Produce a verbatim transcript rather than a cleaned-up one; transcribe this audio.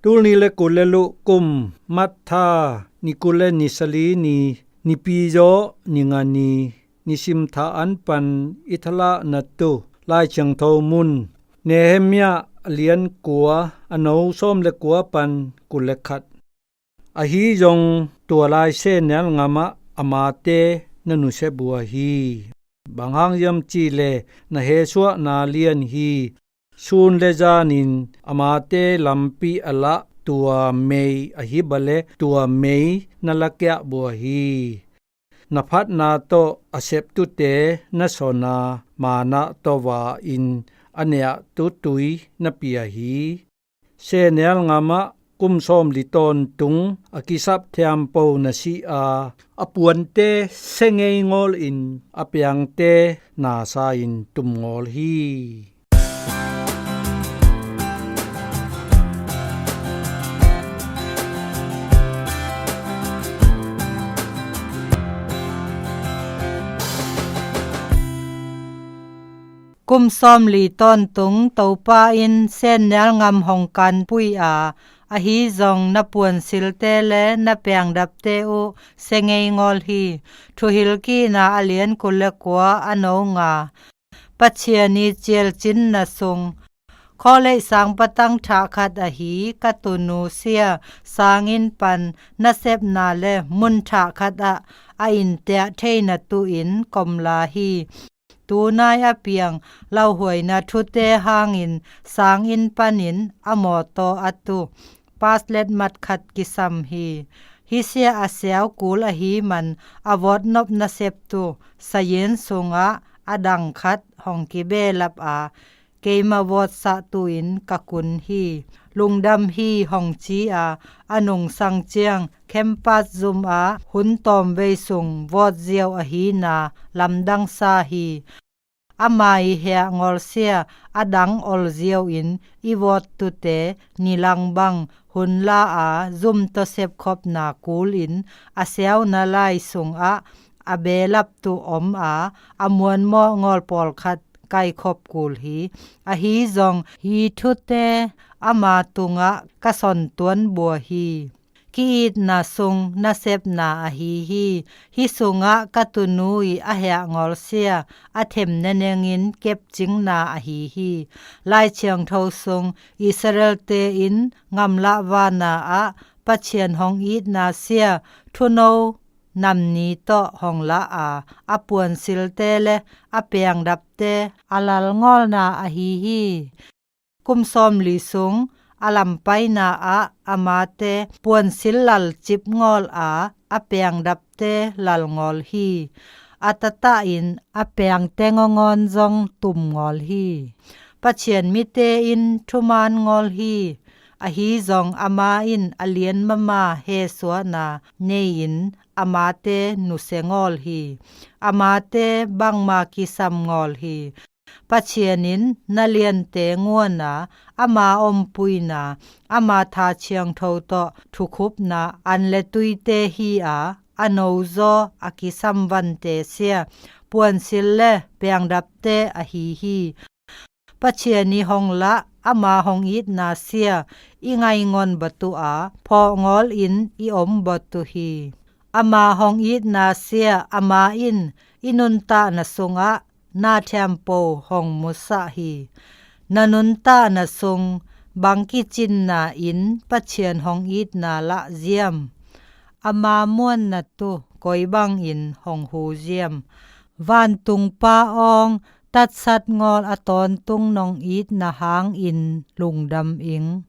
Tul ni le kul le luh kum Matha ni kul le ni sali ni, Nipi zaw ni nga ni, nisim tha an pan i thalah natu Lai Thiangtho mun, Nehemiah a lian kua, a no sawm le kua pan kul le khat. Ahi zong tua lai senial ngamah amate na nusia bua hi. Bang hang hiam cih le na hesuahna lian hi. Sun le zanin amate lampi a lah tua mei ahi bale tua mei na lakiah bua hi. Na phatna tawh a septute na sona manah tova in a neahtu tui na pia hi. Senial ngamah kum sawmli tawntung a kisap thiampo na si a, a puante se ngei ngawl in a piangte nasa in tum ngawl hi. Kum sawmli tawntung Topa in senial ngam hong kanpui a, ahi zong na puansilte le na piangdapte uh se ngei ngawl hi. Thuhilhkihna a lian kul le kua a no nga. Pathian i cialcinna sung. Khawleih sang patang thah khat ahi ka tunu sia sanginn pan nasepna le mun thah khat ah a intiah theina tuin komla hi. Tunai a piang lauhuaina thute hangin sanginn panin a mawtaw a tu paslet mat khat kisam hi. Hih sia a siau kul ahi man a vawt nop naseptu sayin sungah a dang khat hong kibehlap a, keima vawtsah tuin ka kun hi. Lungdam hi hong ci a, a nungsang ciang campus zum ah hun tawmvei sung vawt ziau ahina lamdang sa hi. Ama i heh ngawlsia a dang olziau in i vawttute nilang bang hun la a zum tawh sepkhopna kul in a siauna lai sungah a behlaptu om a, a muanmawh ngawl pawlkhat kaikhop kul hi. Ahi zong hi thute ama tungah ka sontuan bua hi. Ki-itna sung nasepna ahi hi. Hih sungah ka tunu i a heh ngawlsia a them nenengin kepcingna ahi hi. Lai Thiangtho sung Israelte in ngamlah vana ah Pathian hong itna sia thuno namni tawh hong la a, a puansilte le a piangdapte a lalngawlna ahi hi. Kum sawmli sung a lampaina ah amate puansil lalcip ngawl a, a piangdapte lalngawl hi. A tatah in a piangte ngawngawn zong tum ngawl hi. Pathian mite in thuman ngawl hi. Ahi zong ama in a lian mama hesuahna nei-in amate nusia ngawl hi. Amate bangma kisam ngawl hi. Pathian in na liante nguana, ama ompuina, ama tha thiangtho tawh thukhupna an le tuite hi a, a nozaw a kisam vante sia puansil le piangdapte ahi hi. Pathian i hong lah ama hong itna sia i ngaingon batu a, phawh ngawl in i om batu hi. Ama hong itna sia ama in i nuntakna sungah na thiampo hong musah hi. Na nuntakna sung bang kicinna in Pathian hong itna lah ziam? Ama muanna tu koi bangin hong hu ziam? Vantungpa awng tatsat ngawl a tawntung nong itna hangin lungdam ing.